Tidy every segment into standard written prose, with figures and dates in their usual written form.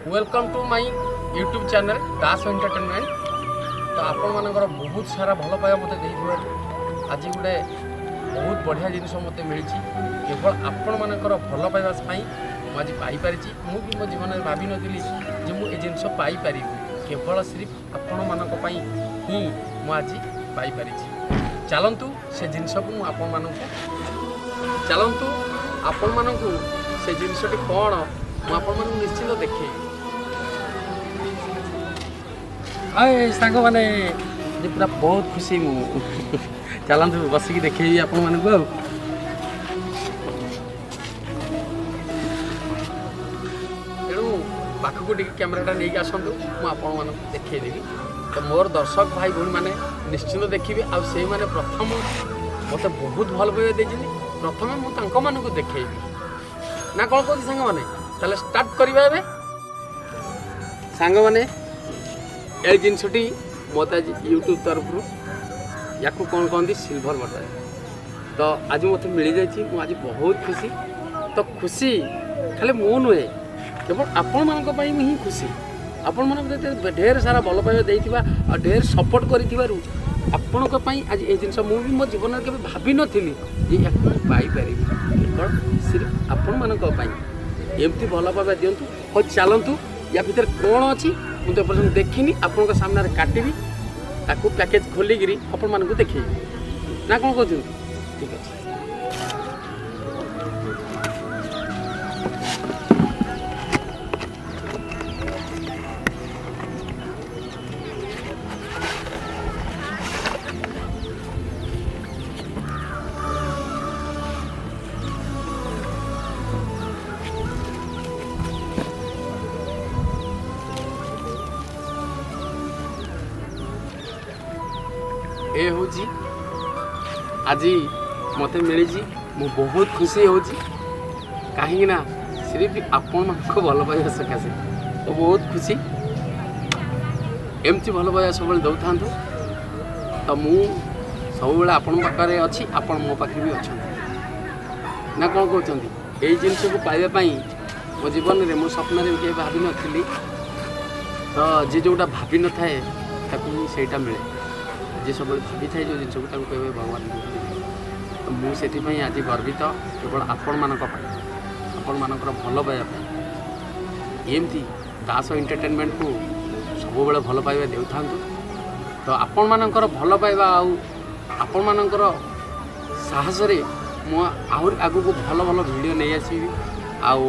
Welcome to my YouTube channel Das Entertainment. ତ ଆପଣମାନଙ୍କର ବହୁତ ସାରା ଭଲ ପାଇବା ମୋତେ ଦେଇଥିବାରୁ ଆଜି ଗୋଟେ ବହୁତ ବଢ଼ିଆ ଜିନିଷ ମୋତେ ମିଳିଛି। କେବଳ ଆପଣମାନଙ୍କର ଭଲ ପାଇବା ପାଇଁ ମୁଁ ଆଜି ପାଇପାରିଛି। ମୁଁ ବି ମୋ ଜୀବନରେ ଭାବିନଥିଲି ଯେ ମୁଁ ଏ ଜିନିଷ ପାଇପାରିବି। କେବଳ ସିରିଫ ଆପଣମାନଙ୍କ ପାଇଁ ହିଁ ମୁଁ ଆଜି ପାଇପାରିଛି। ଚାଲନ୍ତୁ, ସେ ଜିନିଷକୁ ମୁଁ ଆପଣମାନଙ୍କୁ, ଚାଲନ୍ତୁ, ଆପଣମାନଙ୍କୁ ସେ ଜିନିଷଟି କ'ଣ ମୁଁ ଆପଣମାନଙ୍କୁ ନିଶ୍ଚିତ ଦେଖେଇବି। ଆଏ ସାଙ୍ଗମାନେ ଯେ ପୁରା ବହୁତ ଖୁସି ମୁଁ। ଚାଲନ୍ତୁ, ବସିକି ଦେଖେଇବି ଆପଣମାନଙ୍କୁ। ଆଉ ତେଣୁ ପାଖକୁ ଟିକେ କ୍ୟାମେରାଟା ନେଇକି ଆସନ୍ତୁ, ମୁଁ ଆପଣମାନଙ୍କୁ ଦେଖେଇଦେବି। ତ ମୋର ଦର୍ଶକ ଭାଇ ଭଉଣୀମାନେ ନିଶ୍ଚିନ୍ତ ଦେଖିବେ। ଆଉ ସେଇମାନେ ପ୍ରଥମ ମୋତେ ବହୁତ ଭଲ ପାଇବା ଦେଇଛନ୍ତି, ପ୍ରଥମେ ମୁଁ ତାଙ୍କମାନଙ୍କୁ ଦେଖେଇବି ନା କ'ଣ କହୁଛି ସାଙ୍ଗମାନେ? ତାହେଲେ ଷ୍ଟାର୍ଟ କରିବା ଏବେ। ସାଙ୍ଗମାନେ, ଏଇ ଜିନିଷଟି ମୋତେ ଆଜି ୟୁଟ୍ୟୁବ୍ ତରଫରୁ, ୟାକୁ କ'ଣ କହନ୍ତି, ସିଲଭର ବଟନ୍, ତ ଆଜି ମୋତେ ମିଳିଯାଇଛି। ମୁଁ ଆଜି ବହୁତ ଖୁସି। ତ ଖୁସି ଖାଲି ମୁଁ ନୁହେଁ, କେବଳ ଆପଣମାନଙ୍କ ପାଇଁ ହିଁ ଖୁସି। ଆପଣମାନେ ମୋତେ ଏତେ ଢେର ସାରା ଭଲ ପାଇବା ଦେଇଥିବା ଆଉ ଢେର ସପୋର୍ଟ କରିଥିବାରୁ ଆପଣଙ୍କ ପାଇଁ ଆଜି ଏଇ ଜିନିଷ ମୁଁ ବି ମୋ ଜୀବନରେ କେବେ ଭାବିନଥିଲି ଯେ ୟାକୁ ମୁଁ ପାଇପାରିବି। କେବଳ ସିର୍ଫ ଆପଣମାନଙ୍କ ପାଇଁ। ଏମିତି ଭଲ ପାଇବା ଦିଅନ୍ତୁ। ହଉ ଚାଲନ୍ତୁ, ୟା ଭିତରେ କ'ଣ ଅଛି ମୁଁ ତ ଏପର୍ଯ୍ୟନ୍ତ ଦେଖିନି। ଆପଣଙ୍କ ସାମ୍ନାରେ କାଟିବି ତାକୁ, ପ୍ୟାକେଜ୍ ଖୋଲିକିରି ଆପଣମାନଙ୍କୁ ଦେଖେଇବି ନା କ'ଣ କହୁଛନ୍ତି? ଠିକ୍ ଅଛି। ଏ ହେଉଛି, ଆଜି ମୋତେ ମିଳିଛି। ମୁଁ ବହୁତ ଖୁସି ହେଉଛି, କାହିଁକି ନା ସିରିଫ ଆପଣମାନଙ୍କ ଭଲ ପାଇବା ସକାଶେ। ତ ବହୁତ ଖୁସି। ଏମିତି ଭଲ ପାଇବା ସବୁବେଳେ ଦେଉଥାନ୍ତୁ। ତ ମୁଁ ସବୁବେଳେ ଆପଣଙ୍କ ପାଖରେ ଅଛି, ଆପଣ ମୋ ପାଖରେ ବି ଅଛନ୍ତି ନା କ'ଣ କହୁଛନ୍ତି? ଏଇ ଜିନିଷକୁ ପାଇବା ପାଇଁ ମୋ ଜୀବନରେ ମୋ ସ୍ୱପ୍ନରେ ବି କେବେ ଭାବିନଥିଲି। ତ ଯିଏ ଯେଉଁଟା ଭାବିନଥାଏ, ତାକୁ ହିଁ ସେଇଟା ମିଳେ। ଯିଏ ସବୁବେଳେ ଭାବିଥାଏ ଯେଉଁ ଜିନିଷକୁ, ତାକୁ କେବେ ଭଗବାନ ଦିଅନ୍ତି। ତ ମୁଁ ସେଥିପାଇଁ ଆଜି ଗର୍ବିତ, କେବଳ ଆପଣମାନଙ୍କ ପାଇଁ, ଆପଣମାନଙ୍କର ଭଲ ପାଇବା ପାଇଁ। ଏମିତି ଦାସ ଏଣ୍ଟରଟେନମେଣ୍ଟକୁ ସବୁବେଳେ ଭଲ ପାଇବା ଦେଉଥାନ୍ତୁ। ତ ଆପଣମାନଙ୍କର ଭଲ ପାଇବା ଆଉ ଆପଣମାନଙ୍କର ସାହସରେ ମୁଁ ଆହୁରି ଆଗକୁ ଭଲ ଭଲ ଭିଡ଼ିଓ ନେଇ ଆସିବି ଆଉ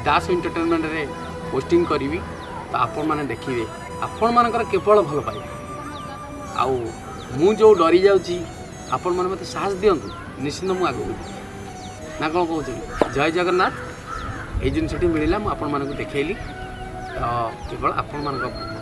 ଦାସ ଏଣ୍ଟରଟେନମେଣ୍ଟରେ ପୋଷ୍ଟିଂ କରିବି। ତ ଆପଣମାନେ ଦେଖିବେ। ଆପଣମାନଙ୍କର କେବଳ ଭଲ ପାଇବା। ଆଉ ମୁଁ ଯେଉଁ ଡରି ଯାଉଛି, ଆପଣମାନେ ମୋତେ ସାହସ ଦିଅନ୍ତୁ, ନିଶ୍ଚିନ୍ତ ମୁଁ ଆଗକୁ ଯିବି ନା କ'ଣ କହୁଛନ୍ତି? ଜୟ ଜଗନ୍ନାଥ। ଏଇ ଜିନିଷଟି ମିଳିଲା, ମୁଁ ଆପଣମାନଙ୍କୁ ଦେଖେଇଲି, ତ କେବଳ ଆପଣମାନଙ୍କ ପାଇଁ।